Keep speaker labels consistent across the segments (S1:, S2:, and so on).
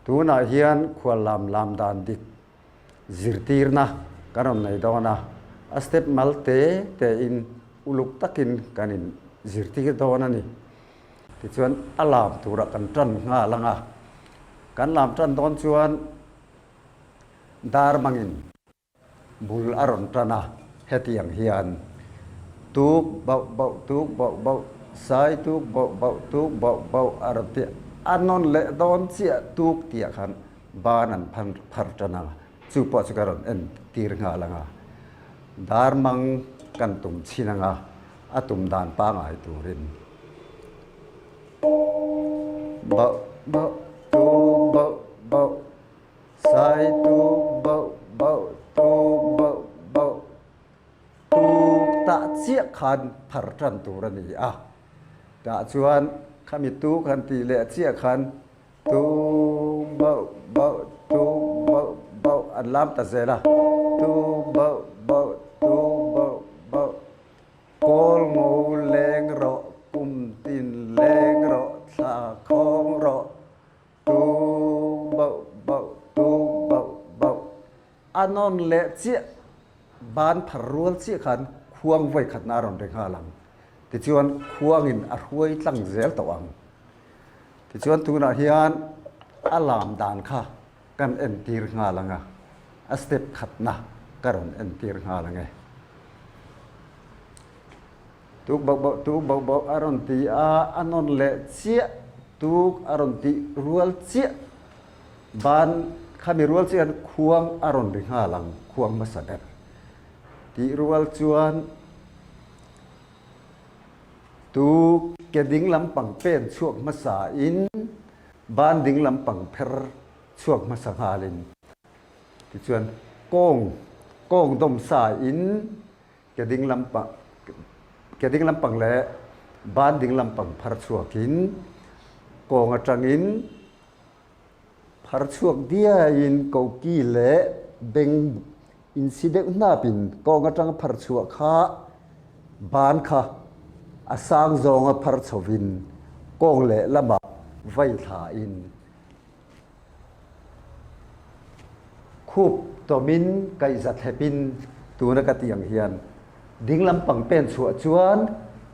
S1: Tunah hian khuallam lam dan dik zirtirna kan rawn nei dawn a, a step mal te tein uluk takin kan in zirtir dawn a ni. Tichuan a lam turah kan tan nghal ang a, kan lam tan dawn chuan dar mangin bul a rawn tan a, hetiang hian tuk bauh bauh tuk bauh bauh sai tuk bauh bauh tuk bauh bauh a rawn ti a nawn leh dawn chiah tuk tih ah khan ban an phan phar tan a, chu pawh chu ka rawn en tir nghal ang a, dar mang kan tum chhin ang a, a tum dan pangai turin bauh bauh tuk bauh bauh sai tuk bauh bauh tuk bauh bauh tuk tah chiah khan phar tan tur a ni a, tah chuan khami tuk han tih leh chiah khan tuk bauh bauh tuk bauh bauh an lam ta zel a, tuk bauh bauh tuk bauh bauh kawl ngo leng rawh kum tin leng rawh thla khawng rawh tuk bauh bauh tuk bauh bauh a nawn leh chiah ban phar rual chiah khan khuang vawi khatna a rawn ri nghal ang tichuan khuangin a hruai tlang zel tawh ang. Tichuan tunah hian a lam dan kha kan entir nghal ang a, a step khatna ka rawn entir nghal ang e. Tuk bauh bauh tuk bauh bauh a rawn ti a, a nawn leh chiah tuk a rawn tih rual chiah ban khami rual chiah hian khuang a rawn ri nghal ang, khuang hmasa ber tih rual chuan Tu ke ding lampang pen chhuak hmasa in ban ding lampang pher chhuak hmasa nghal in tichuan kawng kawng dawm sa in ke ding lampang ke ding lampang le ban ding lampang phar chhuak in kawng atangin phar chhuak diai in koki le beng insi deuh hnap in kawng atang phar chhuah kha ban kha a sang zawnga phar chhovin kawng leh lamah vai thla in khup tawmin kaihza thlepin tuna ka tih ang hian ding lampang pen chhuah chuan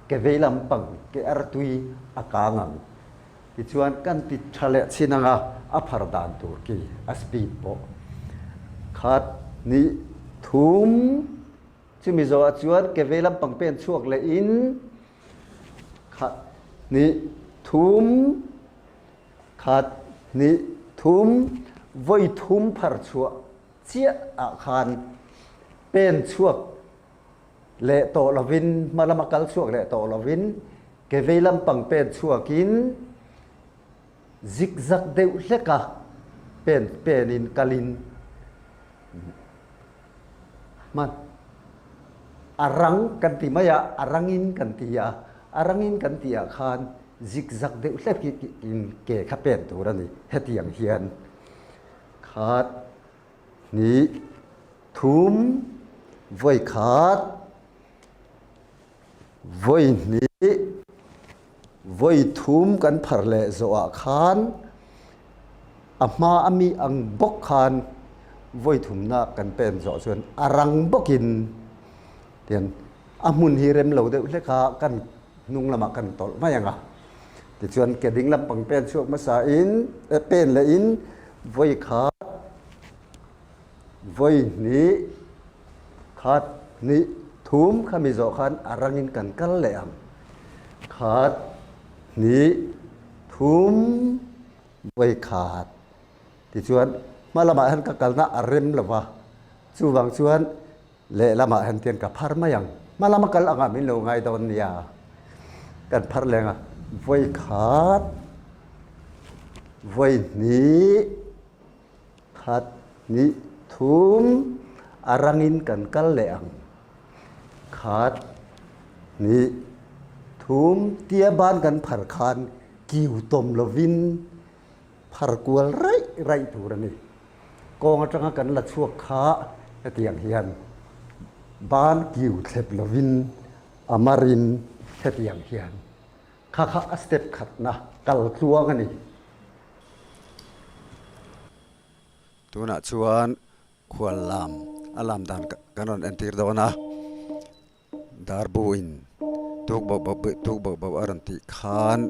S1: ke vei lampang ke artui a kang ang. Tichuan kan ti tha leh chin anga a phar dan tur ki a speed pawh khat hnih thum chumi zawhah chuan ke vei lampang pen chhuak leh in khat hnih thum khat hnih thum vawi thum phar chhuah chiah ah khan pen chhuak leh tawh lovin hma lama kal chhuak leh tawh lovin ke vei lampang pen chhuakin zigzag deuh hleka pen penin kalin hman a rang kan ti mai a a rangin kan ti a a rangin kan tih ah khan zigzag deuh hlek in ke kha pen tur a ni hetiang hian khat hnih thum vawi khat vawi hnih vawi thum kan phar leh zawh ah khan a hma a mi ang bawk khan vawi thumna kan pen zawh chuan a rang bawkin tian a hmun hi rem lo deuh hlek a kan hnung lamah kan tawlh mai ang a tichuan ke ding lampang pen chhuak hmasa in pen leh in vawi khat Vawi hnih, khat, hnih, thum khami zawh khan a rangin kan kal leh ang. Khat, hnih, thum, vawi khat. Tichuan hma lamah hian ka kalna a rem lo va, chuvang chuan lehlamah hian tian ka phar mai ang. Hma lama kal angah min lo ngai dawn nia. Kan phar leng a, vawi khat, vawi hnih, Khat, hnih, thum, a rangin kan kal leh ang. Khat, hnih, thum tia ban kan phar khan kiu tawm lovin phar kual raih raih tur a ni. Kawng atanga kan la chhuak kha hetiang hian ban kiu thlep lovin a marin hetiang hian kha kha a step khatna kal tluang a ni. Tunah chuan khual lam a lam dan kan rawn entir dawn a, darbu in tuk bauh bauh tuk bauh bauh a rawn tih khan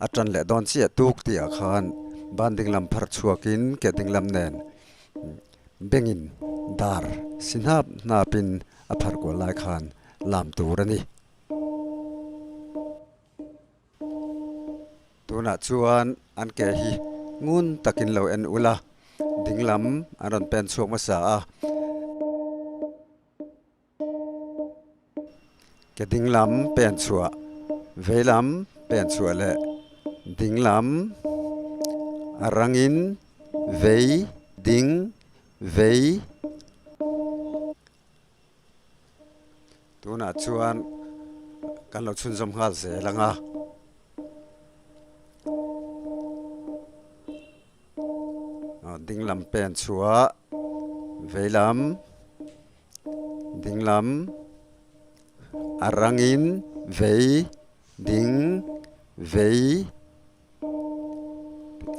S1: a tan leh dawn chiah tuk tih ah khan ban ding lam phar chhuak in ke ding lam nen bengin dar si hnap hnap in a phar kual lai khan lam tur a ni. Tunah chuan an ke hi ngun takin lo en ula, dinglam an rawn pen chhuak hmasa a. Ke dinglam pen chhuah, veilam pen chhuah leh dinglam a rangin vei ding vei. Tunah chuan kan lo chhunzawm nghal zel ang a. Ding lam pen chhuah vei lam ding lam a rangin vei ding vei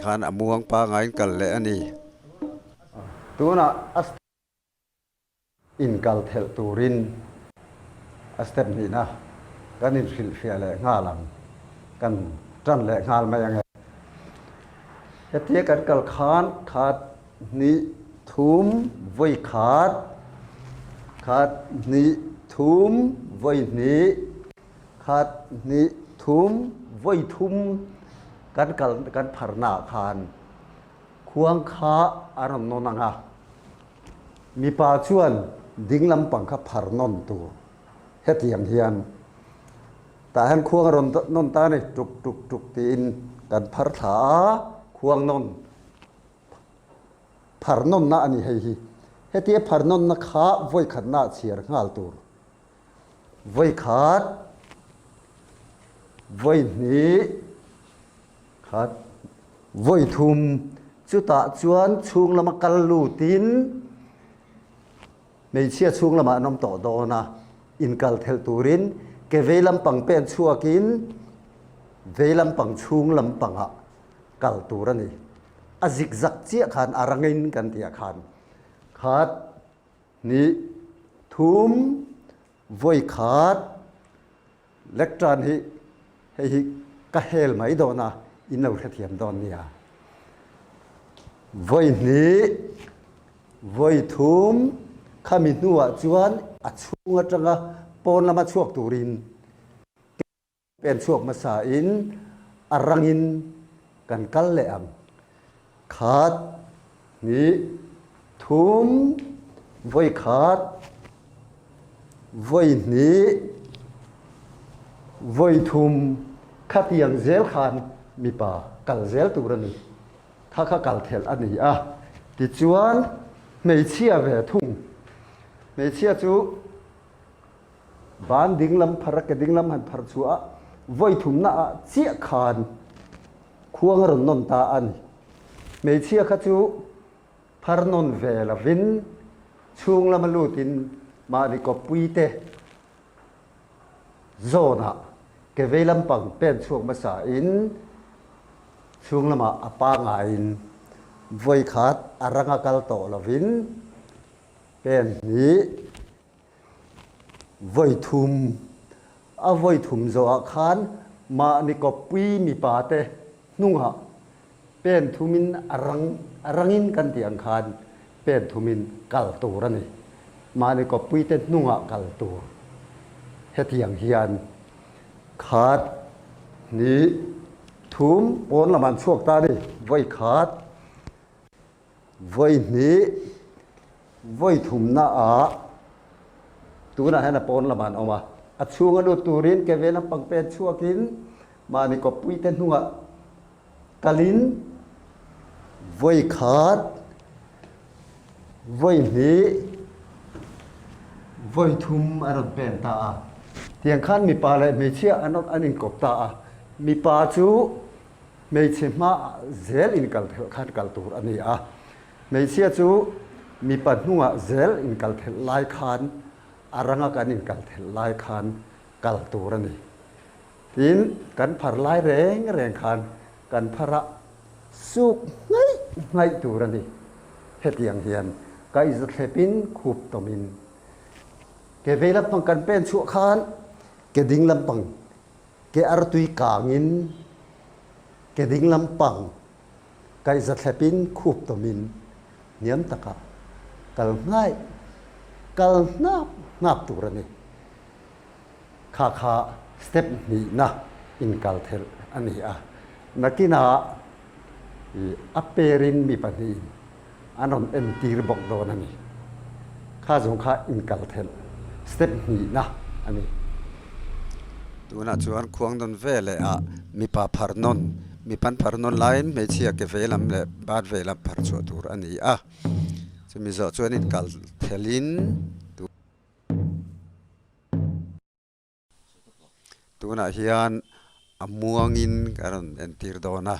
S1: khan a muang pangaiin kal leh a ni. Tunah a. Inkal thelh turin a step hnihna kan inhrilhfiah leh nghal ang, kan tan leh nghal mai ang e. Hetia kan kal khan khat hnih thum vawi khat, khat hnih thum vawi hnih, khat hnih thum vawi thum kan kal kan pharnaah khan khuang kha a rawn nawn ang a. Mipa chuan ding lampang kha phar nawn tur hetiang hian tah hian khuang a rawn nawn ta a ni, tuk tuk tuk tiin kan phar thla a, khuang nawn phar nawnna a ni hei hi. Hetia phar nawnna kha vawikhatna ah chhiar nghal tur. Vawikhat, vawihnih, Khat vawi thum chutah chuan chhung lama kal lutin hmeichhia chhung lamah an awm tawh dawn a, inkal thelh turin ke vei lampang pen chhuakin vei lampang chhung lampangah kal tur a ni. A zikzak chiah khan a rangin kan tih ah khan khat hnih thum vawi khat Lectern hi hei hi ka hel mai dawn a, in lo hrethiam dawn nia. Vawi hnih, vawi thum khami hnuah chuan a chhung atanga pawn lama chhuak turin pen chhuak hmasa in a rangin kan kal leh ang. Khat, hnih, thum, vawi khat, vawi hnih, vawi thum khatiang zel khan mipa kal zel tur a ni. Kha kha kal thelh a ni a. Tichuan hmeichhia ve thung. Hmeichhia chu ban dinglam phar a ke dinglam han phar chhuah a, vawi thumna ah chiah khan Khuang a rawn nawn ta a ni. Hmeichhia kha chu phar nawn ve lovin chhung lama lutin mahni kawppui te zawnah ke vei lampang pen chhuak hmasa in chhung lamah a pangaiin vawi khat a ranga kal tawh lovin pen hnih Vawi thum, a vawi thum zawhah khan mahni kawppui mipa te hnungah pen thumin a rang, a rangin kan tih ang khan pen thumin kal tur a ni. Mahni kawppui te hnungah kal tur. Hetiang hian khat, hnih, thum pawn lamah an chhuak ta a ni. Vawi khat. Vawi hnih, vawi thumna ah tunah hian a pawn lamah an awm a, a chhunga lut turin ke vel lampang pen chhuakin mahni kawppui te hnungah kalin vawi khat, vawi hnih, vawi thum a rawn pen ta a. Tiang khan mipa leh hmeichhia an an inkawp ta a, mipa chu Hmeichhe hmaah zel inkal thelh khan kal tur a ni a, hmeichhia chu mipa hnungah zel inkal thelh lai khan a ranga kan inkal thelh lai khan kal tur a ni. Tin, kan phar lai reng reng khan kan phar a suk hnaih hnaih tur a ni. Hetiang hian kaihza thlepin khup tawmin ke vei lampang kan pen chhuah khan ke ding lampang ke artui kangin ke ding lampang kaihza thlepin khup tawmin hniam takah kal hngai kal hnap hnap tur a ni. Kha kha step hnihna inkal thelh a ni a, nakinah i a perin mi pahnihin an rawn entir bawk dawn a ni. Kha zawng kha inkal thelh step hnihna a ni.
S2: Tunah chuan khuang nawn ve leh ah mipa phar nawn, mipan phar nawn laiin hmeichhia ke ve lam leh bat ve lam phar chhuah tur a ni a, chumi zawh chuan inkal thelhin. Tunah hian a muangin ka rawn entir dawn a,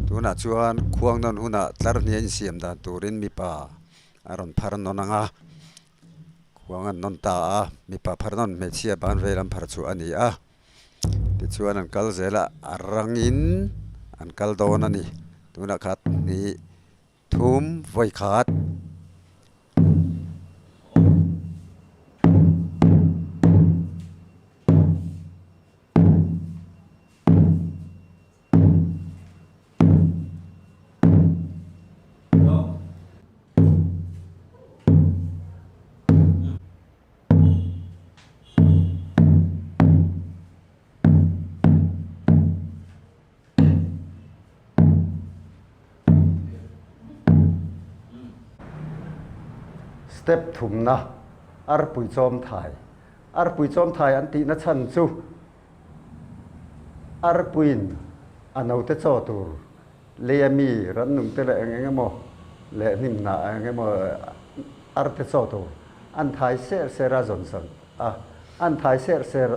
S2: tunah chuan khuang nawn hunah tlar hnih a insiam dan turin mipa a rawn phar nawn ang a, khuang an nawn ta a, mipa phar nawn hmeichhia ban vel an phar chhuah a ni a, tichuan an kal zel a, a rangin an kal dawn a ni, tunah khat hnih. Thum vawi khat.
S1: Step thumna, Arpui chawm thai. Arpui chawm thai an tihna chhan chu arpuiin a note chaw tur lei a mi rannung te leh eng eng emaw leh hnimhnah eng emaw arte chaw tur an thai ser ser a zawn sak a, an thai ser ser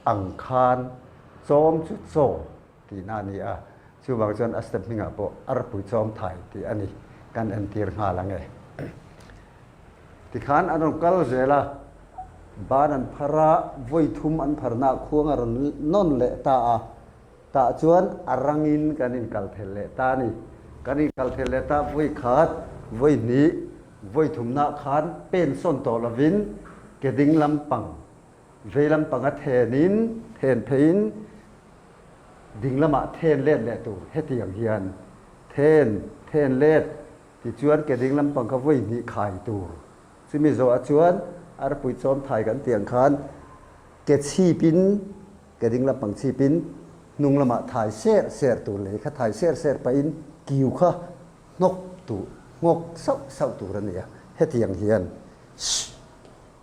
S1: ang khan chawm chu chaw tihna a ni a, chuvang chuan a step hmingah pawh arpui chawm thai tih a ni, kan entir nghal ang e. Tikhan an rawn kal zel a, ban an phar a, vawi thum an pharnaah khuang a rawn nawn leh ta a, tah chuan a rangin kan inkal thel leh ta a ni. Kan inkal thel leh ta vawi khat, vawi hnih, vawi thumnaah khan pen sawn tawh lovin ke ding lampang Vei lampanga thenin, then pheiin ding lamah then let leh tur hetiang hian then, then let tichuan ke ding lampang kha vawi hnih khai tur. Chumi zawhah chuan arpui chawm thai kan tih ang khan ke chhipin, ke ding lampang chhipin hnung lamah thai ser ser tur lei kha thai ser ser pahin kiu kha hnawk tur, nghawk sauh sauh tur a ni a, hetiang hian shh,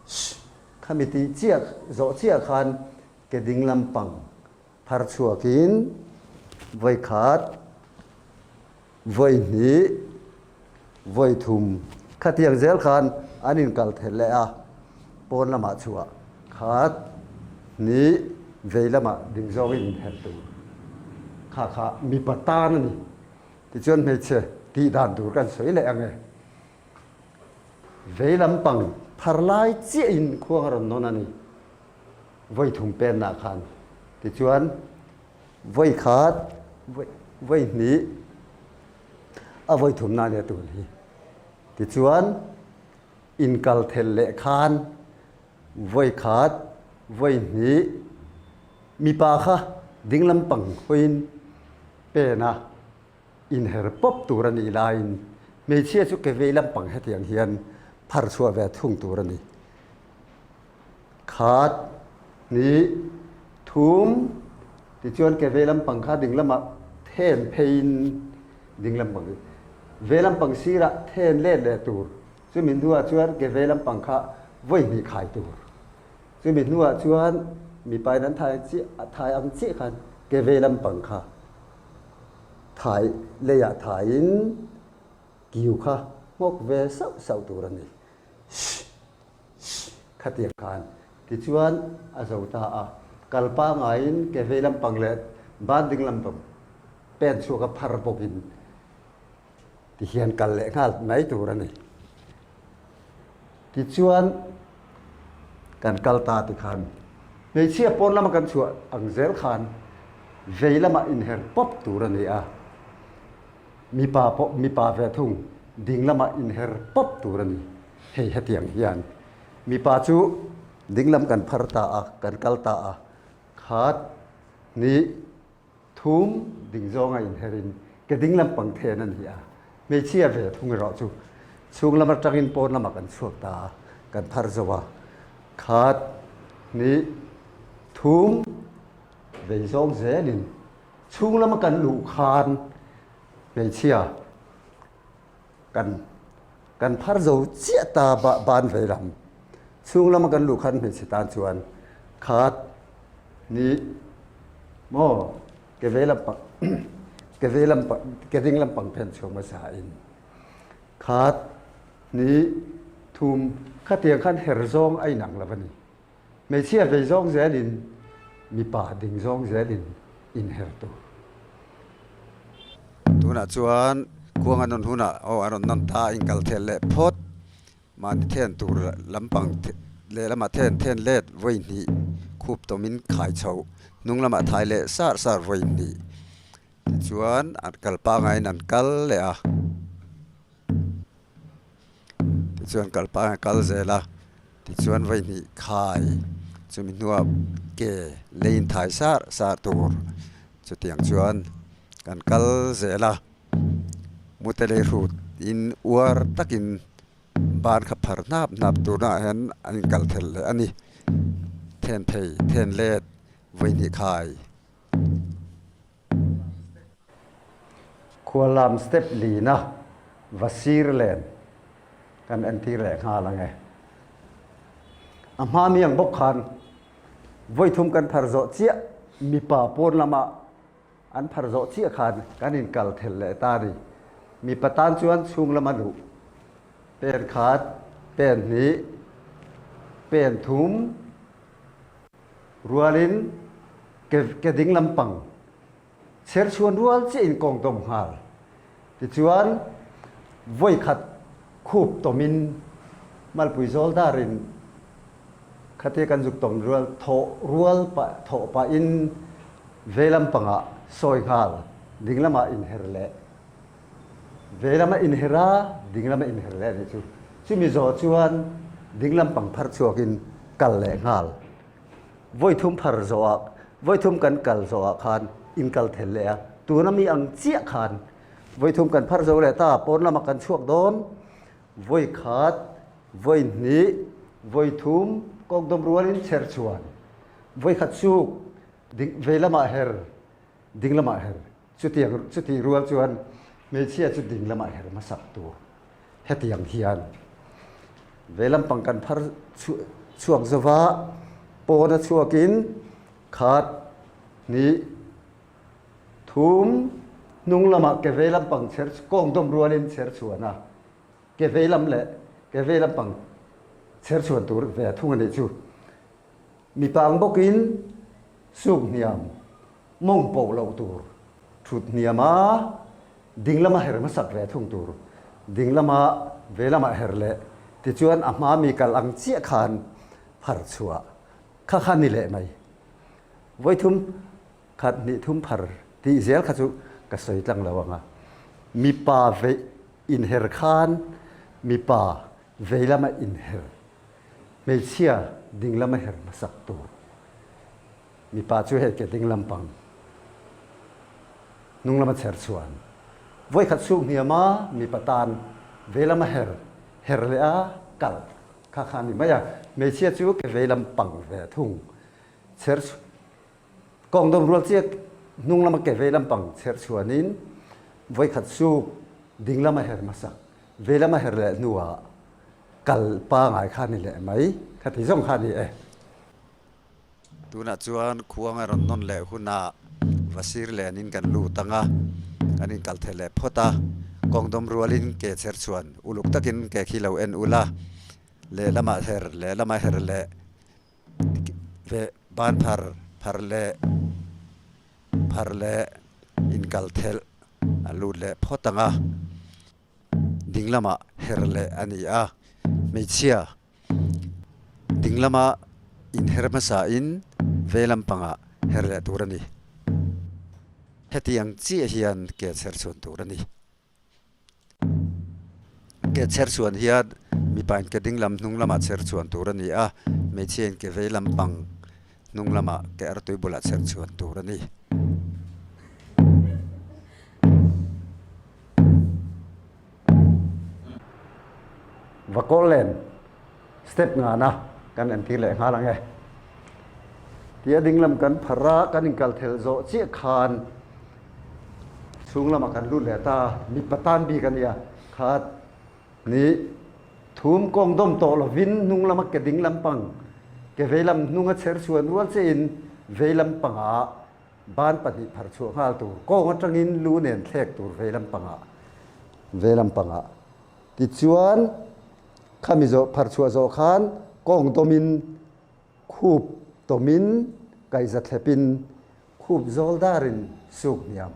S1: shh. Khami tih chiah zawh chiah khan ke ding lampang phar chhuakin vawi khat, vawi hnih, vawi thum khatiang zel khan an inkal thelh leh a, pawn lamah chhuah khat, hnih, vei lamah ding zawngin inherh tur kha kha mipa tan a ni. Tichuan hmeichhe tih dan tur kan sawi leh ang e. Vei lampang phar lai chiahin khuang a rawn nawn a ni. Vawi thum pennak khan tichuan vawi khat, vawi hnih, a vawi thumnak nih a tul hi. Tichuan inkal thelh leh khan vawi khat, vawi hnih, mipa kha ding lampang hawiin pen a. Inher pawp tur a nih laiin hmeichhia chu ke vei lampang hetiang hian phar chhuah ve thung tur a ni. Khat, hnih, thum tichuan ke vei lampang kha ding lamah then pheiin ding lampang vei lampang sirah then let leh tur. Chumi hnuah chuan ke vei lampang kha vawi hnih khai tur. Chumi hnuah chuan mipain an thai chiah thai ang chiah khan ke vei lampang kha Thai leiah thaiin kiu kha nghawk ve sauh sauh tur a ni. Shh! Shh! Khatiang khan tichuan a zo ta a, kal pangaiin ke vei lampang leh ban ding lampang pen chhuak a phar bawkin tihian kal leh nghal mai tur a ni. Tichuan kan kal ta tikhan hmeichhia pawn lama kan chhuah ang zel khan vei lamah inher pawp tur a ni a, mipa pawh mipa ve thung. ding lamah inher pawp tur a ni. Hei hetiang hian mipa chu ding lam kan phar ta a, kan kal ta a, khat, hnih, thum ding zawnga inherin ke ding lam pang then a ni a, hmeichhia ve thung erawh chu chhung lam atangin pawn lamah kan chhuak ta a, kan phar zo a, khat, hnih, thum vei zawng zelin chhung lama kan luh khan hmeichhia kan kan phar zo chiah ta ban vei lam chhung lama kan luh khan hmeichhe tan chuan khat ni maw ke vei lampang ke vei lampang ke ding lampang phen chhuak hmasa in khat ni thum khatiang khan her zawng a inang lo a ni. Hmeichhia vei zawng zelin mipa ding zawng zelin inher tur.
S2: Tunah chuan khuang a nawn hunah aw a rawn nawn ta a inkal thel leh phawt. Mahni then tur lampang lehlamah then then let vawi hnih khup tawmin khai chho hnung lamah thai leh sar sar vawi hnih. Tichuan an kal pangaiin an kal leh a. Tichuan kal pangai kal zel a, tichuan vawi hnih khai chumi hnuah ke leiin thai sar sar tur chutiang chuan kan kal zel a, mute lei hrut in uar takin ban kha phar hnap hnap turnaah hian an inkal thelh leh a ni, then phei then let vawi hnih khai.
S1: Khualam step lina va sir len kan entir leh nghal ang e. A hma mi ang bawk khan vawi thum kan phar zawh chiah mipa pawn lama an phar zawh chiah khan kan inkal thelh leh ta a ni. Mipa tan chuan chhung lama luh pen khat, pen hnih, pen thum, Rualin ke ding lampang cherchuan rual chiah in kawng dawm nghal. Tichuan voikhat khup tawmin malpui zawl dar in khatia kan zuk tawm rual thawh rual pah thawh pah in ve lampang ah sawi nghal ding lamah inher leh ve lama inher a ding lama inher leh a nih chu. Chumi zawh chuan ding lampang phar chhuakin kal leh nghal. Vawi thum phar zawhah, vawi thum kan kal zawhah khan inkal thel leh a, tuna mi ang chiah khan vawi thum kan phar zo leh ta, pawn lamah kan chhuak dawn, vawi khat, vawi hnih, vawi thum kawngdawm rualin chher chhuan, vawi khat suk, ding vei lamah her, ding lamah her, chutiang chutih rual chuan hmeichhia chu ding lamah her hmasak tur. Hetiang hian ve lampang kan phar chhuak zova pawn a chhuakin khat, hnih, thum, hnung lamah ke vei lampang chher kawng dawm rualin chher chhuan a, ke vei lam leh ke vei lampang chher chhuan tur ve thung a nih chu. Mipa ang bawkin suk hniam mawng poh loh tur thut hniam a, ding lama her hmasak ve thung tur, ding lama ve lamah her leh tichuan a hma mi kal ang chiah khan phar chhuah kha kha ni leh mai. Vawi thum khat hnih thum phar tih zel kha chu ka sawi tlang lo ang a, mipa veih inher khan mipa vei lama inher, hmeichhia ding lama her hmasak tur. Mipa chu hei ke ding lampang hnung lama chher chuan vawikhat chhung hniam a mipa tan vei lama her her leh a kal kha kha a ni mai a. Hmeichhia chu ke vei lampang ve thung chher kawng dawm rual chiah hnung lama ke vei lampang chher chuanin vawikhat chhuk ding lama her hmasak vei lama her leh hnuah kal pangai kha a ni leh mai kha ti zawng kha a ni e.
S2: Tunah chuan khuang a rawn nawn leh hunah Vasir lenin kan lut ang a, kan inkal thei leh phawt a, kawngdawm rualin ke chher chhuan uluk takin ke khi lo en ula, lehlamah her, lehlamah her leh ve ban phar, phar leh phar leh inkal thelh a lut leh phawt ang a, ding lamah her leh a ni a, hmeichhia. Ding lama inher hmasain ve lampangah her leh tur a ni. Heti ang chiah hian ke chher chhuan tur a ni. Ke chher chhuan hian mipa in ke ding lam hnung lamah chher chhuan tur a ni a, hmeichhia in ke vei lampang hnung lamah ke artui bulah chher chhuan tur a ni.
S1: Va kawl len step ngana kan entir leh nghal ang e. Tia dinglam kan phar a, kan inkal thel zawh chiah khan chhung lamah kan lut leh ta, mipa tan bik a nia. Khat ni thum kawng dawm tawh lovin hnung lama ke ding lampang ke vei lam hnunga chher chhuan rual chiahin vei lampangah Ban pahnih phar chhuah nghal tur kawng atangin lu nen thlek tur vei lampangah vei lampangah tichuan khami zawh phar chhuah zawh khan kawng dawmin khup tawmin kaihza thlepin khup zawl darin suk hniam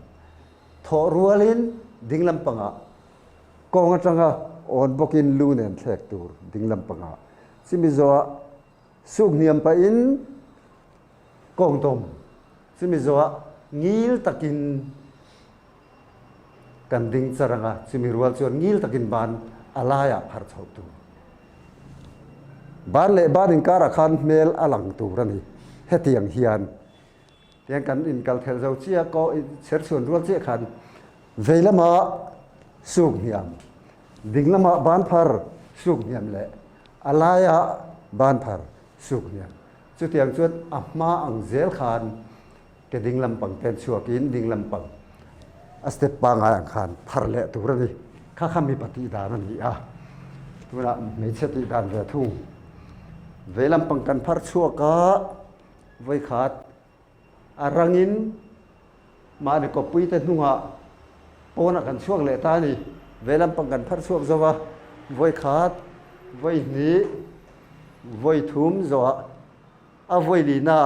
S1: thawh rualin ding lampangah kawng atanga awn bawkin lu nen thlek tur ding lampangah chumi zawhah suk hniam pahin Kawng dawm chumi zawhah ngil takin kan ding char ang a, chumi rual chuan ngil takin ban a laiah phar chhoh tur. Ban leh ban inkarah khan hmel a lang tur a ni. Hetiang hian tiang kan inkal thelh zo chiah kaw chherchhuan rual chiah khan vei lamah suk hniam, ding lamah ban phar suk hniam leh a laiah ban phar suk hniam. Chutiang chuan a hma ang zel khan ke ding lampang ten chhuakin ding lampang a step pangai ang khan phar leh tur a ni. Kha kha mipa tih dan a ni a, tunah hmeichhe tih dan ve thung. Vei lampang kan phar chhuak a, vawikhat a rangin mahni kawppui te hnungah pawnah kan chhuak leh ta a ni. Vei lampang kan phar chhuak zo va, vawikhat, vawihnih, Vawi thum zawhah a vawi lina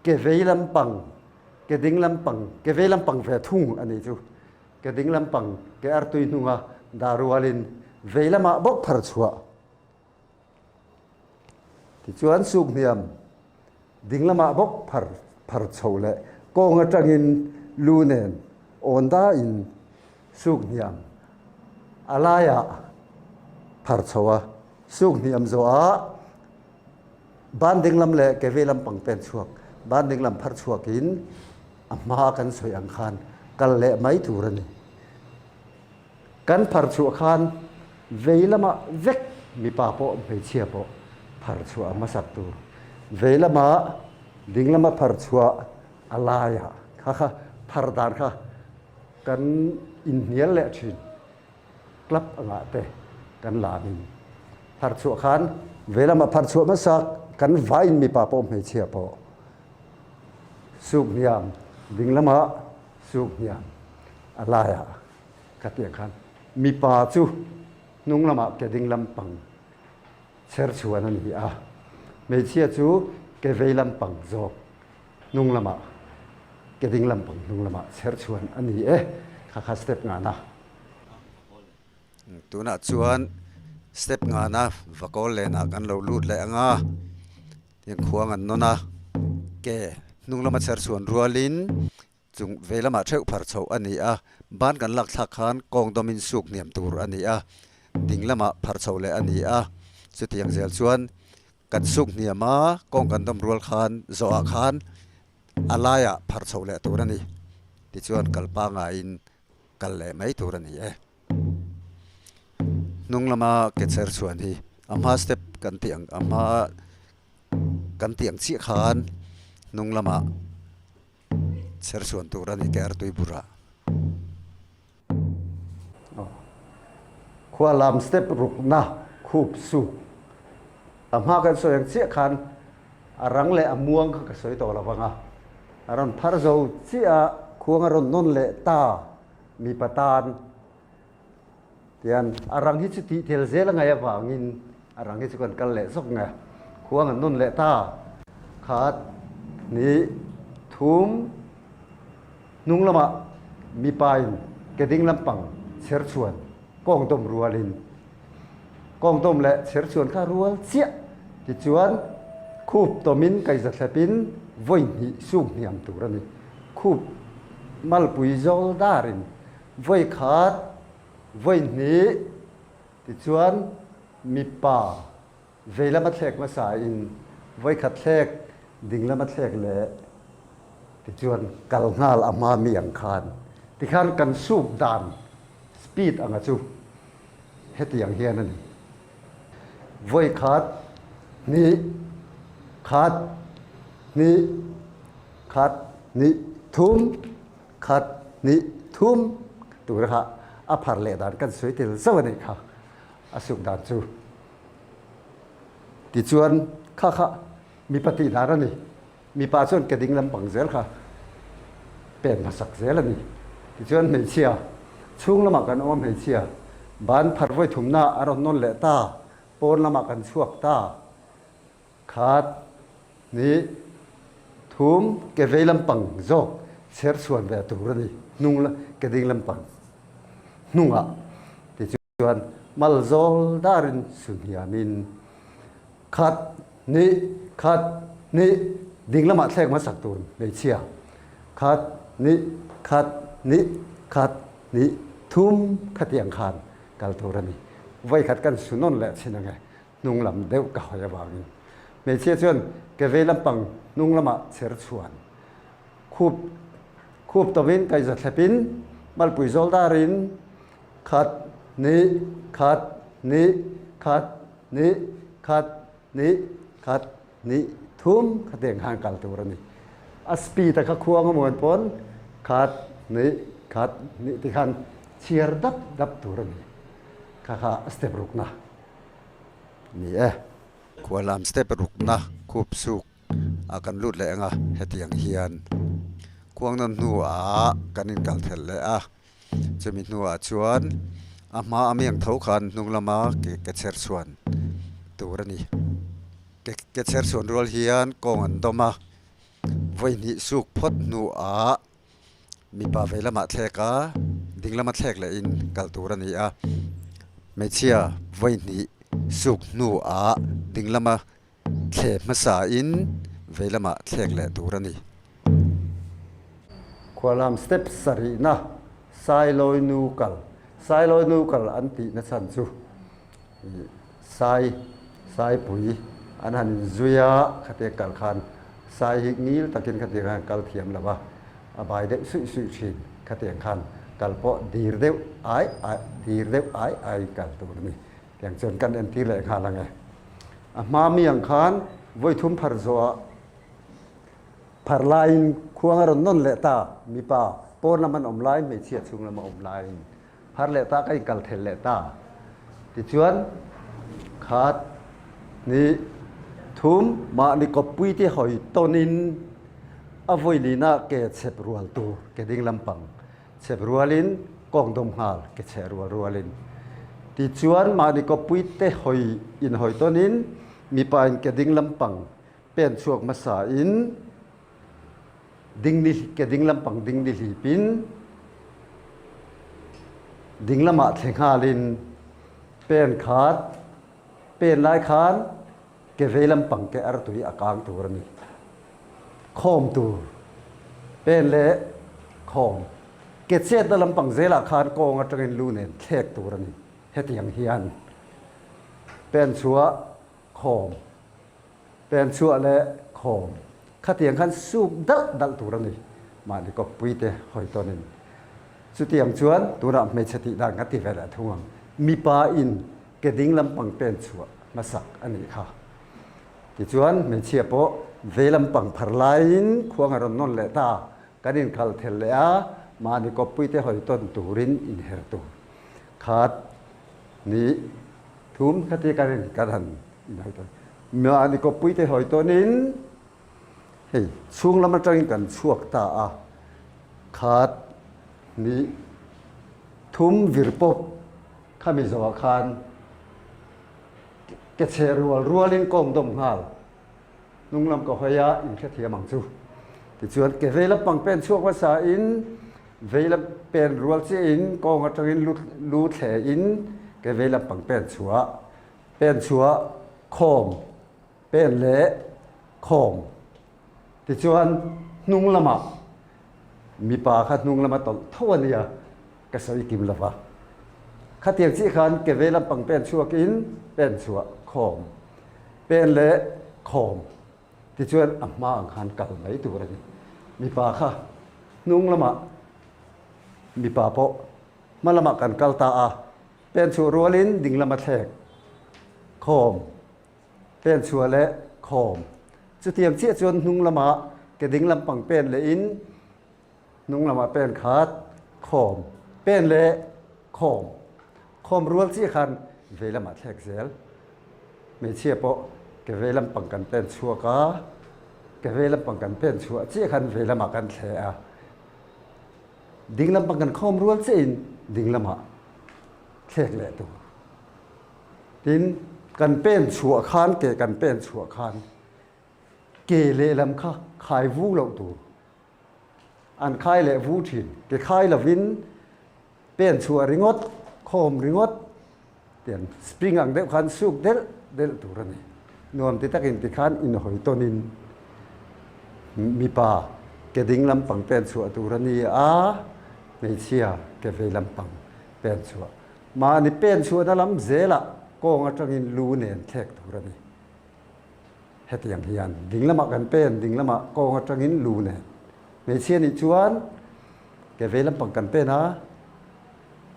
S1: ke vei lampang, ke ding lampang, ke vei lampang ve thung a nih chu. Ke ding lampang, ke artui hnunga dah rualin vei lamah bawk phar chhuah. Tichuan suk hniam ding lamah bawk phar phar chho leh kawng atangin lu nen awn dahin suk hniam a laiah phar chho a. Suk hniam zawhah ban dinglam leh ke vei lampang pen chhuak, ban dinglam phar chhuakin a hma kan sawi ang khan kal leh mai tur a ni. Kan phar chhuah khan vei lamah vek mipa pawh hmeichhia pawh phar chhuah a hmasak tur. Vei lamah dinglama phar chhuah a laiah kha kha phar dan kha kan inhnial leh thin. Club angah te kan lamin phar chhuah khan vei lamah phar chhuah hmasa kan vaiin mipa pawh hmeichhia pawh suk hniam ding lamah suk hniam a laiah khatiang khan mipa chu hnung lamah ke ding lampang chher chhuan a ni a, hmeichhia chu ke vei lampang zawk hnung lamah ke ding lampang hnung lamah chher chhuan a ni e kha kha step ngana.
S2: Tunah chuan step ngana vakawl lenah kan lo lut leh ang a, tin khuang an nawn a, ke hnung lama chher chhuan rualin chung vei lamah theuh phar chhoh a ni a, ban kan lak thlak khan kawng dawmin suk hniam tur a ni a, ding lamah phar chhoh leh a ni a, chutiang zel chuan kan suk hniam a, kawng kan dawm rual khan zawhah khan a laiah phar chhoh leh tur a ni, tichuan kal pangaiin kal leh mai tur a ni e. Hnung lama ke chher chhuan hi a hma step kan tih ang a hma kan tih ang chiah khan hnung lamah chher chhuan tur a ni ke artui burah.
S1: Khua lam step rukna khup suk a hma kan sawi ang chiah khan a rang leh a muang kha ka sawi tawh lo vang a, a rawn phar zo chiah a, khuang a rawn nawn leh ta mipa tan tian a rang hi chu tih tel zel a ngaih avangin a rang hi chu kan kal leh zawk nge khuang an nawn leh ta khat hnih thum hnung lamah mipa in ke ding lampang chher chhuan kawng dawm rualin Kawng dawm leh chher chuan kha rual chiah tichuan khup tawmin kaihza thlepin vawi hnih suk hniam tur a ni. Khup malpui zawl darin vawi khat, vawi hnih, Tichuan mipa vei lama thlek hmasa in vawikhat thlek ding lama thlek leh tichuan kal nghal a hma mi ang khan tikhan kan suk dan speed anga chu hetiang hian a ni. Vawikhat hnih khat hnih khat hnih thum khat hnih thum tur kha a phar leh dan kan sawi tel zauh a nih kha a suk dan chu. Tichuan kha kha mipa tih dan a ni. Mipa chuan ke ding lampang zel kha pen hmasak zel a ni. Tichuan hmeichhia chhung lamah kan awm a, hmeichhia ban phar vawi thumna a rawn nawn leh ta, pawn lamah kan chhuak ta. Khat, hnih, thum, ke vei lampang zawk chher chhuan ve tur a ni, hnung ke ding lampang hnungah. Tichuan mal zawl darin suhniamin khat, hnih, khat, hnih, ding lamah thlek hmasak tur hmeichhia, khat, hnih, khat, hnih, khat, hnih, thum khatiang khan kal tur a ni. Vawikhat kan su nawn leh chin ange, hnung lam deuh ka hawi avangin. Hmeichhia chuan ke vei lampang hnung lamah chher chhuan khup khup tawin kaihza thlepin malpui zawl darin Khat, hnih, khat, hnih, khat, hnih, khat, hnih, khat, hnih, thum khatiang khan kal tur a ni. A speed a kha khuang a muan pawn khat, hnih, khat, hnih ti khan chhiar dap dap tur a ni. Kha kha step rukna ni e.
S2: Khualam step rukna khup suk a kan lut leh ang a, hetiang hian khuang nawn hnuah kan inkal thelh leh a. Chumi hnuah chuan a hma a miang tho khan hnung lama ke ke chher chhuan tur a ni. Ke ke chher chhuan rual hian kawng an dawm a, vawi hnih suk phawt hnuah mipa vei lamah thlek a, ding lama thlek leh in kal tur a ni a. Hmeichhia vawi hnih suk hnuah ding lama Thle hmasa in vei lamah thlek leh tur a ni.
S1: Khualam step sarihna Sailawi nu kal Sailawi nu kal an tihna chhan chu Sai Saipui an han inzui a, khatiang kal khan Sai hi ngil takin khatiang khan kal thiam lo a, a bai deuh suih suih thin. Khatiang khan kal pawh dir deuh ai ai dir deuh ai ai kal tur a ni. Tiang chuan kan entir leh nghal ang e. A hma mi ang khan vawi thum phar zawhah phar laiin khuang a rawn nawn leh ta, mipa pawn lam an awm lai, hmeichhia chhung lam a awm laiin phar leh ta, ka inkal thel leh ta. Tichuan khat, hnih, thum mahni kawppui te hawi tawnin a vawi lina ke chhep rual tur ke ding lampang Chep rualin kawng dawm nghal ke cheh rual rualin. Tichuan mahni kawppui te hawi in hawi tawnin mipa in ke ding lampang pen chhuak hmasa in ding ni ke ding lampang ding ni hlipin ding lamah thle nghalin pen khat pen lai khan ke vei lampang ke artui a kang tur a ni. Khawm tur, pen leh khawm. Ke chetna lampang zelah khan kawng atangin lu nen thlek tur a ni. Hetiang hian pen chhuah khawm, pen chhuah leh khawm khatiang khan suk dalh dalh tur a ni. Mahni kawppui te hawi tawnin. Chutiang chuan tunah hmeichhe tih dan kan ti ve leh thung ang. Mipa in ke ding lampang pen chhuah hmasak a nih kha. Tichuan hmeichhia pawh vei lampang phar laiin khuang a rawn nawn leh ta, kan inkal thel leh a, mahni kawppui te hawi tawn turin inher tur khat ni thum khati kan in kan han inhawi tawn. Mahni kawppui te hawi tawnin hei chhung lam atangin kan chhuak ta a, khat ni thum vir pawp Khami zawhah khan ke cheh rual rualin kawng dawm nghal hnung lam ka hawi a, in hrethiam ang chu. Tichuan ke vei lampang pen chhuak hmasa in vei lam pen rual chiah in kawng atangin lu lu thle in ke vei lampang pen chhuah pen chhuah khawm pen leh khawm. Tichuan hnung lamah mipa kha hnung lama tawlh tho a nia. Ka sawi kim lo va. Khatiang chiah khan ke vei lampang pen chhuakin pen chhuah khawm, pen leh khawm tichuan a hma ang khan kal mai tur a ni. Mipa kha hnung lamah mipa pawh hma lamah kan kal ta a, pen chhuah rualin ding lama thlek khawm, pen chhuah leh khawm. Chutiang chiah chuan hnung lamah ke ding lampang pen lehin Hnung lamah pen khat, khawm, pen le khawm, khawm rual chiah khan vei lamah thlek zel. Hmeichhia pawh ke vei lampang kan pen chhuak a, ke vei lampang kan pen chhuah chiah khan vei lamah kan thle a. Ding lampang kan khawm rual chiahin ding lamah thlek leh tur. Tin, kan pen chhuah khan ke kan pen chhuah khan ke lehlam kha khai vu loh tur. An khai leh vu thin. Ke khai lovin pen chhuah ringawt, khawm ringawt tiang spring ang deuh khan suk delh delh tur a ni. Nuam ti takin tikhan inhawi tawnin mipa ke ding lampang pen chhuah tur a ni a, hmeichhia ke vei lampang pen chhuah. Mahni pen chhuahna lam zelah kawng atangin lu nen thlek tur a ni. Hetiang hian ding lamah kan pen, ding lamah kawng atangin lu nen. Hmeichhia nih chuan ke vei lampang kan pen a,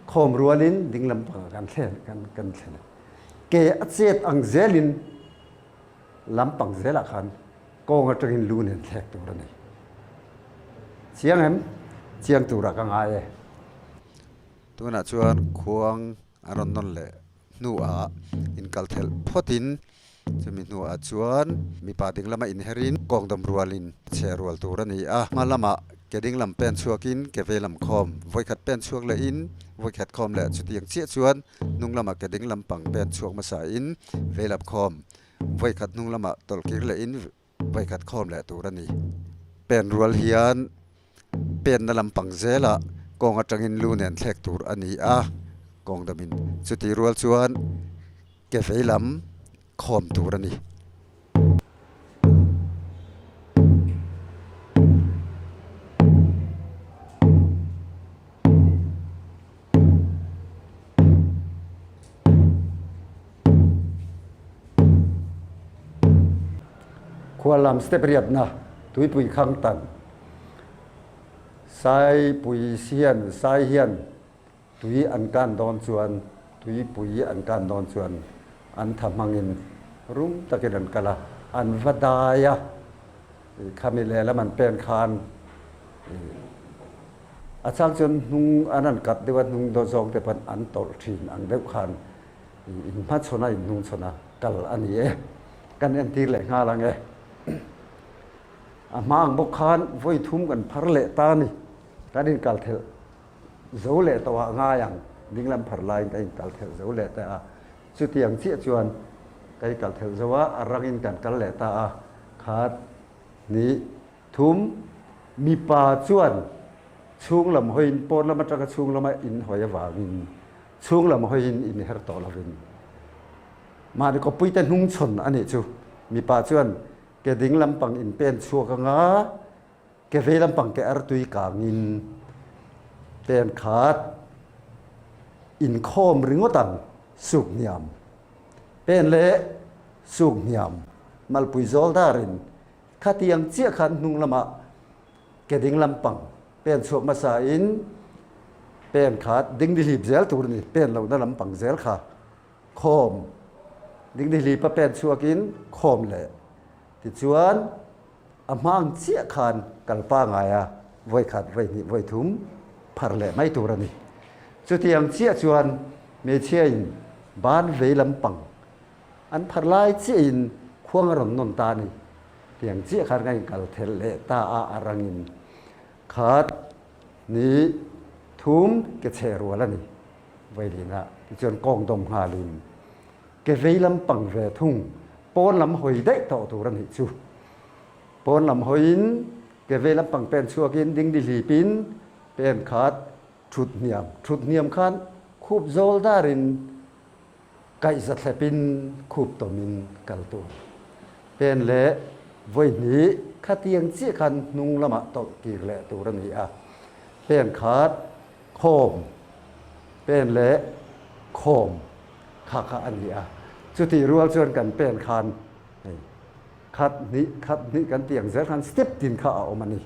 S1: khawm rualin ding lampangah kan thlen kan kan thlen a. Ke a chet ang zelin lampang zelah khan kawng atangin lu nen thlek tur a ni. Chiang em? Chiang turah ka ngai e.
S2: Tunah chuan khuang a rawn nawn leh hnuah inkal thelh phawtin chumi hnuah chuan mipa ding lama inherin kawng dawm rualin chhe rual tur a ni a. Hma lamah ke ding lam pen chhuakin ke vei lam khawm vawikhat pen chhuak lehin vawikhat khawm leh chutiang chiah chuan hnung lamah ke ding lam pang pen chhuak hmasain vei lam khawm vawikhat hnung lamah tawlh kir lehin Vawikhat khawm leh tur a ni. Pen rual hian penna lampang zelah kawng atangin lu nen thlek tur a ni a, kawng damin chuti rual chuan ke vei lam khawm tur a ni.
S1: Khuallam step riatna tuipui khang tan Saipui hian sai hian tui an kan dawn chuan tuipui an kan dawn chuan an tha hmangin rum takin an kal a, an va dai a, khami lehlam an pen khan A chang chuan hnung an han kat deuh a, hnung dawt zawng te pawn an tawlh thin ang deuh khan in hmachhawn a, in hnungchhawn a kal a ni e. Kan entir leh nghal ang e. A hma ang bawk khan vawi thum kan phar leh ta a ni. Kan inkal thelh zo leh tawh ah ngai ang, dinglam phar laiin kan inkal thelh zo leh ta a. Chutiang chiah chuan kan inkal thelh zo a, a rangin kan kal leh ta a, khat, hnih, Thum, mipa chuan chhung lam hawiin pawn lam atanga chhung lama in hawi avangin chhung lam hawiin in her tawh lovin mahni kawppuite hnungchhawn a nih chu. Mipa chuan ke ding lampang in pen chhuak anga ke vei lampang ke artui kangin pen khat inkhawm ringawt ang suk hniam pen leh suk hniam malpui zawl darin Khatiang chiah khan hnung lamah ke ding lampang pen chhuak hmasa in pen kha dingdihlip zel tur a ni, pen lohna lampang zel kha khawm dingdihlipa pen chhuak in khawm leh tichuan a hma ang chiah khan kal pangai a vawikhat vawihnih vawithum phar leh mai tur a ni. Chutiang chiah chuan hmeichhia in ban vei lampang An phar lai chiah in khuang a rawn nawn ta a ni. Tiang chiah khan ka inkal thelh leh ta a, a rangin khat, ni, thum ke chhe rual a ni. Vailina tichuan kawng dawm nghalin ke vei lam pang ve thung pawn lam hawi daih tawh tur a nih chu. Pawn lam hawiin ke vei lam pang pen chhuakin dingdi hlipin pen khat thut hniam thut hniam khan khup zawl darin Kaihza thlepin khup tawmin kal tur. Pen leh vawi hnih khatiang chiah khan hnung lamah tawlh kir leh tur a ni a. Pen khat khawm, pen leh khawm kha kha a ni a. Chutih rual chuan kan pen khan hei khat hnih khat hnih kan tih ang zel khan step tin kha a awm a ni.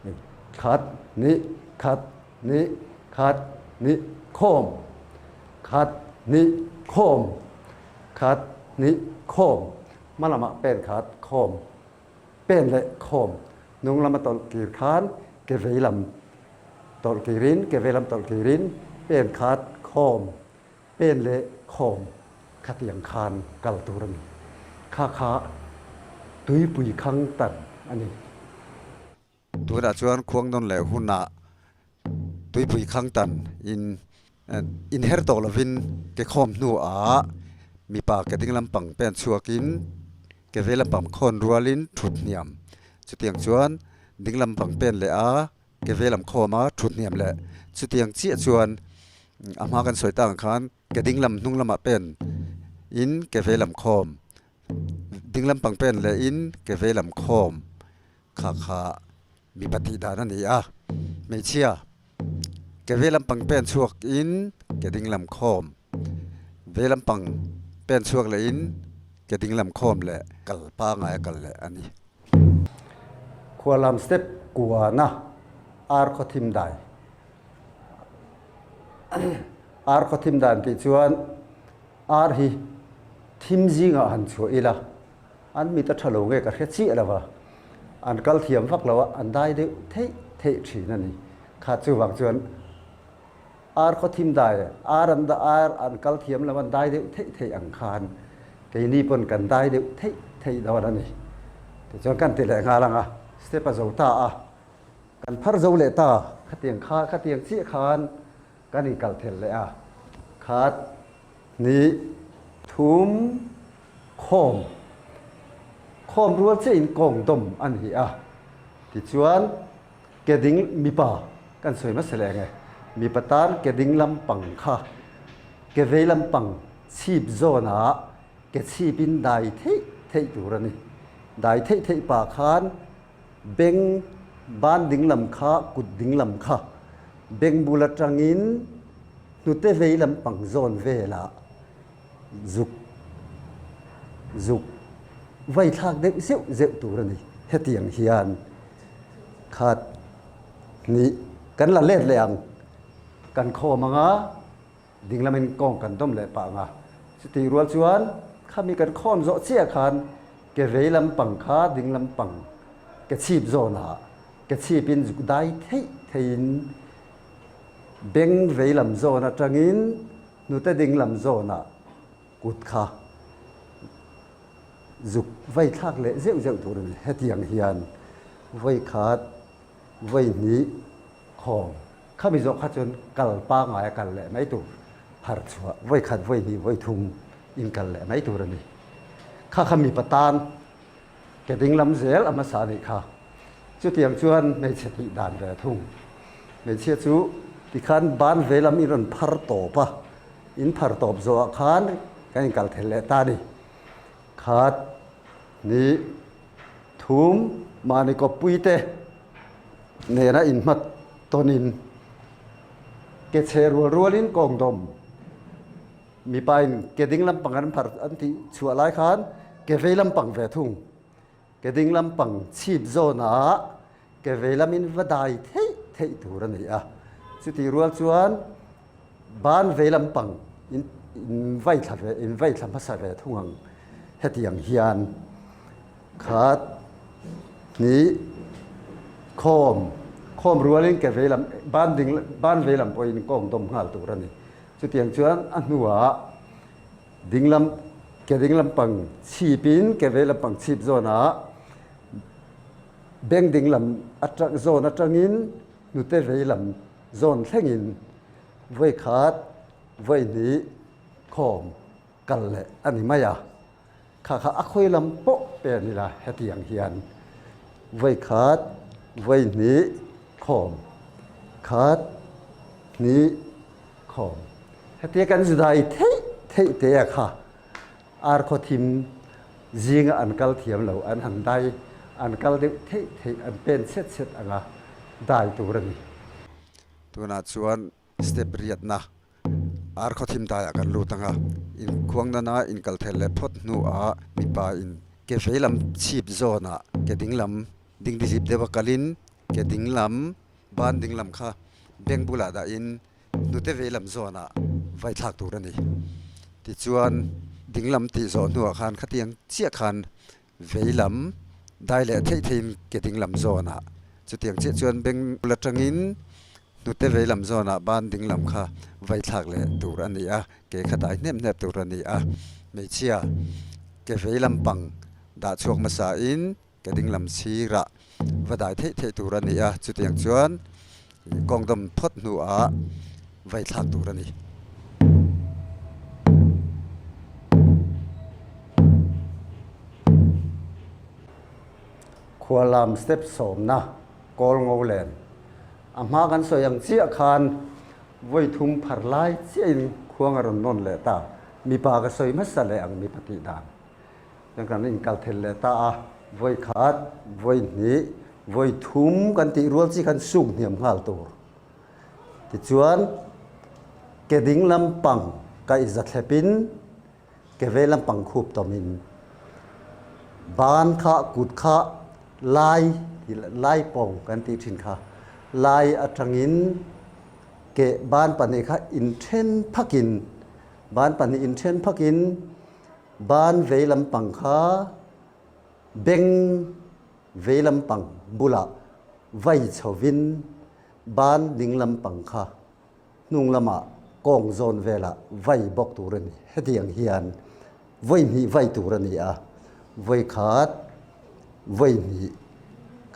S1: Hei khat hnih khat hnih khat hnih khawm khat hnih khawm khat hnih khawm hma lamah pen khat khawm pen leh khawm hnung lama tawlh kir khan ke vei lam tawlh kirin ke vei lam tawlh kirin pen khat khawm pen leh khawm khatiang khan kal tur a ni. Kha kha tuipui khang tan a ni.
S2: Tunah chuan khuang nawn leh hunah tuipui khang tan in inher tawh lovin ke khawm hnuah mipa ke ding lampang pen chhuakin ke vei lampang khawn rualin thut hniam. Chutiang chuan ding lampang pen leh a ke vei lam khawm a thut hniam leh chutiang chiah chuan a hma kan sawi tak ang khan ke ding lam hnung lamah pen in ke vei lam khawm ding lampang pen leh in ke vei lam khawm. Kha kha mipa tih dan a ni a, hmeichhia ke ve lampang pen chhuak in ke ding lam khawm, ve lampang pen chhuak leh in ke ding lam khawm leh kal pangai a kal leh a ni.
S1: Khualam step kuana ar khaw thim dai. Ar khaw thim dan tih chuan ar hi thim zingah han chhuah ila. An mit a tha lo nge ka hre chiah lo va, an kal thiam vak lo a, an dai deuh theih theih thin a ni. Kha chuvang chuan ar khaw thim dai, ar an ar an kal thiam lo an dai deuh theih theih ang khan keini pawn kan dai deuh theih theih dawn a ni. Tichuan kan ti leh nghal ang a, step a zo ta a, kan phar zo leh ta, khatiang kha khatiang chiah khan kan inkal thel leh a, khat hnih thum khawm khawm rual chiah in kawng dawm a ni a, tichuan ke ding mipa kan sawi hmasa leh ang e, mipa tan ke ding lampang kha ke vei lampang chhip zawn ah ke chhip in dai theih theih tur a ni, dai theih theih pah khan Beng ban dinglam kha kut dinglam kha beng bul atangin hnute vei lampang zawn velah zuk zuk vai thlak deuh zeuh zeuh tur a ni. Hetiang hian khat hnih kan la let leh ang. Kan khawm anga dinglamin kawng kan dawm leh pah anga chutih rual chuan khami kan khawm zawh chiah khan Ke vei lampang kha ding lampang ke chhip zawnah ke chhip in zuk dai theih theih in beng vei lam zawn atangin hnute ding lam zawnah kut kha zuk vai thlak leh zeuh zeuh tur a ni. Hetiang hian vawi khat, vawi hnih khawm khami zawh kha chuan kal pangngai a kal leh mai tur, phar chhuah vawi khat, vawi hnih, vawi thum in kal leh mai tur a ni. Kha kha mipa tan ke ding lam zel a hmasa a nih kha. Chutiang chuan hmeichhe tih dan ve thung. Hmeichhia chu tikhan ban ve lam in rawn phar tawp a, in phar tawp zawhah khan kan inkal thel leh ta a ni. Khat, hnih, thum, mahni kawppui te nena inhmat tawnin ke chhe rual rualin kawng dawm. Mipa in ke ding lampang an phar an tih chhuah lai khan ke vei lampang ve thung. Ke ding lampang chhip zawnah ke vei lamin va dai theih theih tur a ni a. Chutih rual chuan ban vei lampang in in vai thla ve in vai thla hmasa ve thung ang. Hetiang hian khat hnih khawm khawm rualin ke vei lam ban ding ban vei lam pawhin kawng dawm nghal tur a ni. Chutiang chuan a hnuah dinglam ke dinglam pang chhipin ke veilam pang chhip zawnah beng dinglam atang zawn atangin hnute veilam zawn thlengin vawi khat vawi hnih khawm kal leh a ni mai a. Kha kha a khawi lam pawh pen ila hetiang hian vawi khat vawi hnih khawm khat hnih khawm hetia kan zudai theih theih te a kha ar khaw thim zinga an kal thiam lo an han dai an kal deuh theih theih an pen chhet chhet anga dai tur a ni.
S2: Tunah chuan step riatna. Ar khaw thim daiah kan lut ang a, inkhuang nana inkal thel leh phawt hnuah mipa in ke vei lam chhip zawnah ke ding lam dingdihlip deuha kalin ke ding lam ban ding lam kha beng bulah dahin hnute vei lam zawnah vai thlak tur a ni. Tichuan ding lam tih zawh hnuah khan khatiang chiah khan vei lam dai leh theih theihin ke ding lam zawnah chutiang chiah chuan beng bul atangin hnute vei lam zawnah ban ding lam kha vai thlak leh tur a ni a, ke kha dai hnep hnep tur a ni a. Hmeichhia ke vei lam pang dah chhuak hmasain ke ding lam sirah va dai theih theih tur a ni a, chutiang chuan kawng dawm phawt hnuah vai thlak tur a ni.
S1: Khualam step sawmna kawl ngo len a hma kan sawi ang chiah khan vawi thum phar lai chiahin khuang a rawn nawn leh ta. Mipa ka sawi hmasa leh ang mipa tih dan. Chuan kan inkal thel leh ta a, vawi khat, vawi hnih, vawi thum kan tih rual chi khan suk hniam nghal tur. Tichuan, ke ding lampang kaih za thlepin, ke ve lampang khup tawmin, ban kha, kut kha lai, lai pawng kan tih thin kha, lai atangin ke ban pahnih kha inthen phakin, ban pahnih inthen phakin, Ban vei lampang kha beng vei lampang bulah vai chhovin ban ding lampang kha hnung lamah kawng zawn velah vai bawk tur a ni. Hetiang hian vawi hnih vai tur a ni a, vawi khat, vawi hnih.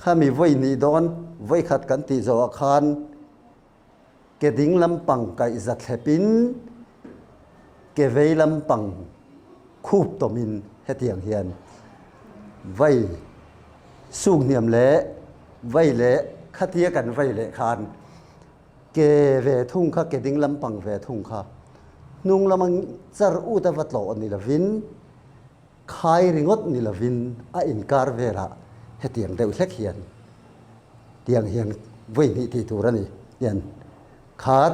S1: Khami vawi hnih dawn vawi khat kan tih zawhah khan Ke ding lampang kaih za thlepin ke vei lampang khup tawmin hetiang hian vai suk hniam leh vai leh khatia kan vai leh khan ke ve thung kha ke ding lampang ve thung kha hnung lama char ut a va tlawh ni lovin khai ringawt ni lovin a inkar velah hetiang deuh hlek hian Tiang hian vawi hnih tih tur a ni. Tian khat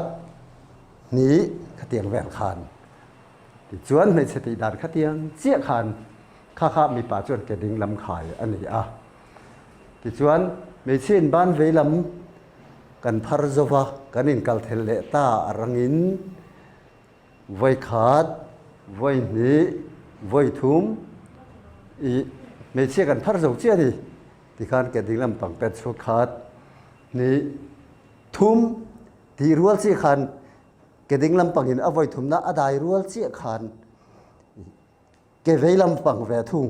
S1: hnih khatiang vel khan tichuan hmeichhe tih dan khatiang chiah khan kha kha mipa chuan ke ding lam khai a ni a. Tichuan hmeichhe in ban vei lam kan phar zo va, kan inkal thel leh ta a rangin vawi khat, vawi hnih, vawi thum i hmeichhia kan phar zo chiah a ni. Tikhan ke dinglam pang pet chhuak khat hnih thum tih rual chiah khan ke dinglam pangin a vawi thumna a dai rual chiah khan ke veilam pang ve thung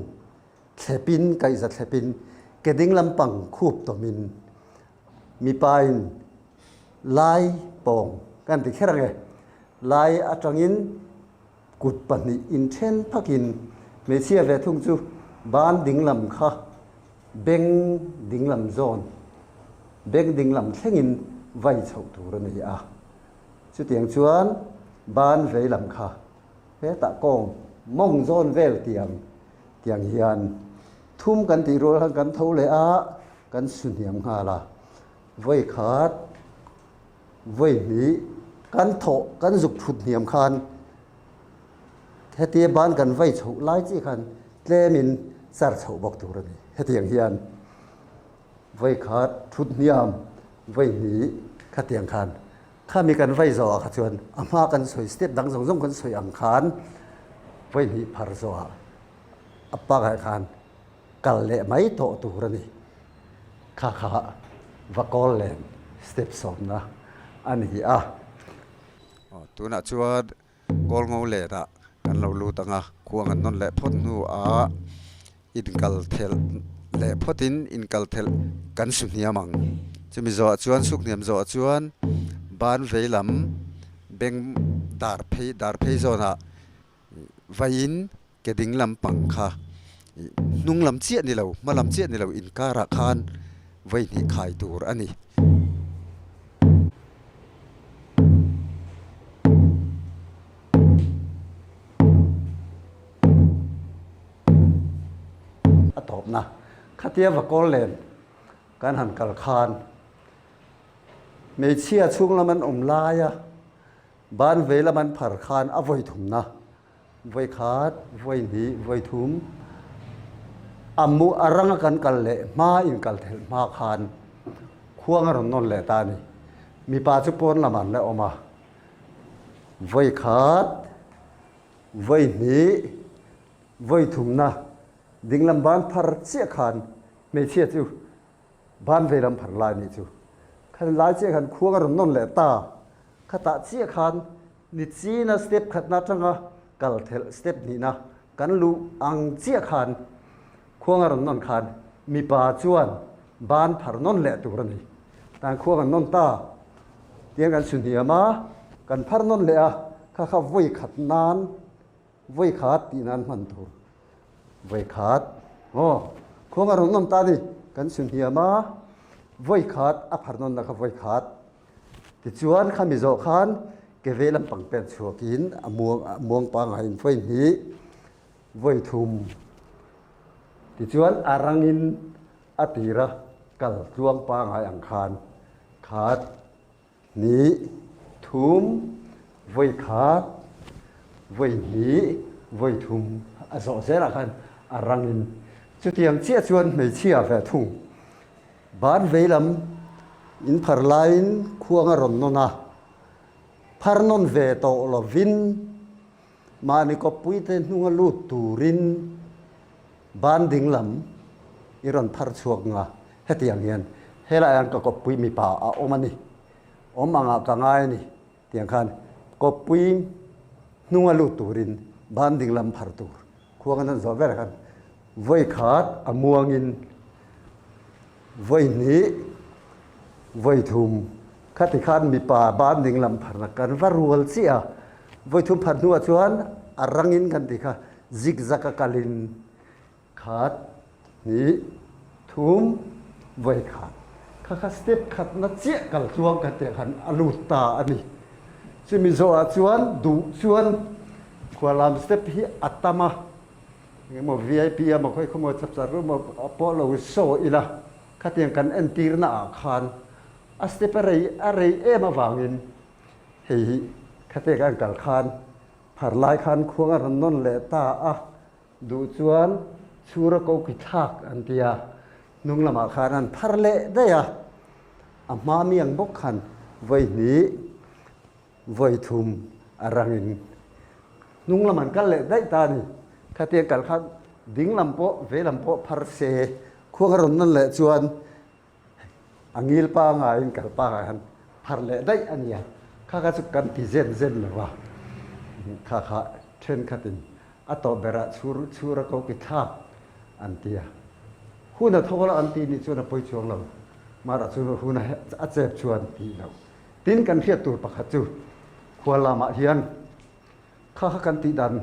S1: thlepin kaihza thlepin ke dinglam pang khup tawmin mipa in lai pawng kan ti kher ange lai atangin Kut pahnih inthen phakin hmeichhia ve thung chu ban dinglam kha beng dinglam zawn, beng dinglam thlengin vai chhoh tur a ni a. Chutiang chuan ban veilam kha hetah kawng mawng zawn vel tiang tiang hian thum kan tih rual khan kan tho leh a, kan su hniam nghal a. Vawi khat. Vawi hnih kan thawh kan zuk thut hniam khan hetia ban kan vai chhoh lai chiah khan tlemin char chhoh bawk tur a ni. Hetiang hian vawi khat thut hniam vawi hnih khatiang khan khami kan vai zawhah kha chuan a hma kan sawi step dang zawng zawng kan sawi ang khan vawi hnih phar zawhah a pakah khan kal leh mai tawh tur a ni. Kha kha va kawl len step sawmna a ni a.
S2: Tunah chuan kawl ngo lenah kan lo lut ang a, khuang an nawn leh phawt hnuah inkal thelh leh phawtin inkal thelh kan su hniam ang. Chumi zawhah chuan suk hniam zawhah chuan ban vei lam beng dar phei dar phei zawnah vaiin Ke ding lam pang kha hnung lam chiah ni lo, hma lam chiah ni lo inkarah khan vawi hnih khai tur a ni.
S1: A tawpna khatia va kawl len kan han kal khan hmeichhia chhung lam an awm laia. Ban vei lam an phar khan a vawi thumna, vawi khat, vawi hnih, vawi thum, a mu a ranga kan kal leh hma in kal thelh hma khan khuang a rawn nawn leh ta a ni. Mipa chu pawn lamah an la awm a, vawi khat, vawi hnih, vawi thumna dinglam ban phar chiah khan hmeichhia chu Ban vei lam phar lai nih chu. Khan lai chiah khan khuang a rawn nawn leh ta. Khatah chiah khan ni china step khatna atanga kal thelh step hnihna kan luh ang chiah khan khuang a rawn nawn khan mipa chuan ban phar nawn leh tur a ni. Tan khuang an nawn ta. Tiang kan su hniam a, kan phar nawn leh a, kha kha vawi khat nan Vawi khat tih nan hman tur. Vawi khat. Aw, khuang a rawn nawm ta ni. Kan su hniam a, vawi khat a phar nawnna kha vawi khat. Tichuan kha mi zawh khan ke ve lampang pen chhuakin a muang a muang pangaiin vawi hnih, vawi thum. Tichuan a rangin a tira kal tluang pangai ang khan khat. Hnih, thum, vawi khat, vawi hnih, vawi thum a zawh zelah khan a rangin chutiang chiah chuan hmeichhia ve thung. Ban veilam in phar laiin khuang a rawn nawn a, phar nawn ve tawh lovin mahni kawppuite hnunga lut turin Ban ding lam i rawn phar chhuak nga, hetiang hian helai hian ka kawppui mipa a awm a ni, awm angah ka ngai a ni tiang khan kawppui hnunga lut turin ban ding lam phar tur khuang an rawn zawh ber khan vawi khat a muangin vawi hnih vawi thum khati khan mipa ban ding lam pharna kan va rual chiah a, vawi thum phar hnuah chuan a rangin kan ti kha. Zigzag a kalin khat, hnih, thum, vawi khat. Kha kha step khatna chiah kal tluang kan tih khan a lut ta a ni. Chumi zawhah chuan duh chuan khualam step hi a tam a, engemaw VIP a maw khawi khawmaw chapchar ru maw pawh lo saw ila khatiang kan entirna ah khan a step a rei a rei em avangin hei hi khatiang kan kal khan Phar lai khan khuang a rawn nawn leh ta a, duh chuan chhura ko ki thlak an ti a, hnung lamah khan an phar leh daih a, a hma mi ang bawk khan vawi hnih, vawi thum a rangin hnung lam an kal leh daih ta a ni. Khatiang kal khan ding lam pawh vei lam pawh phar se, khuang a rawn nawn leh chuan A ngil pangaiin kal pangai han phar leh daih a nia. Kha kha chu kan ti zen zen lo va. Kha kha thenkhatin a tawh berah chhur chhur a ko ki thlak an ti a. Hun a thawk lo an ti nih chuan a pawi chuang lo. Mahra chu hun a chep chuan tih lo. Tin kan hriat tur pakhat chu khua lamah hian kha kha kan tih dan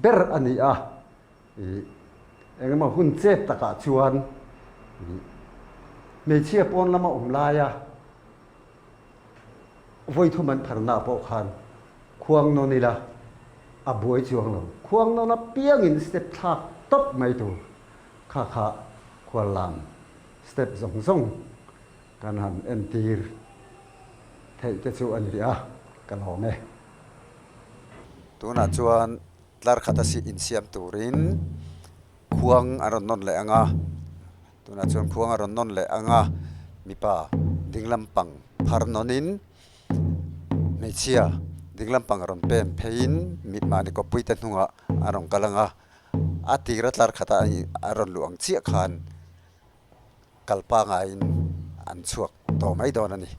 S1: ber a ni a. Ih, engemaw hun chet takah chuan ih, hmeichhia pawn lama awm laia vawi thum an pharna pawh khan khuang nawn ila a buai chuang lo. Khuang nawn apiangin step thlak tawp mai tur kha kha khuallam step zawng zawng kan han entir theih te chu a ni a, ka lawm e.
S2: Tunah chuan Tlar khata si insiam turin khuang a rawn nawn leh ang a, tunah chuan khuang a rawn nawn leh ang a, mipa ding lampang phar nawnin hmeichhia ding lampang rawn pen pheiin mahni kawppui te hnungah a rawn kal ang a, a tira tlar khata a rawn luh ang chiah khan kal pangaiin an chhuak tawh mai dawn a ni.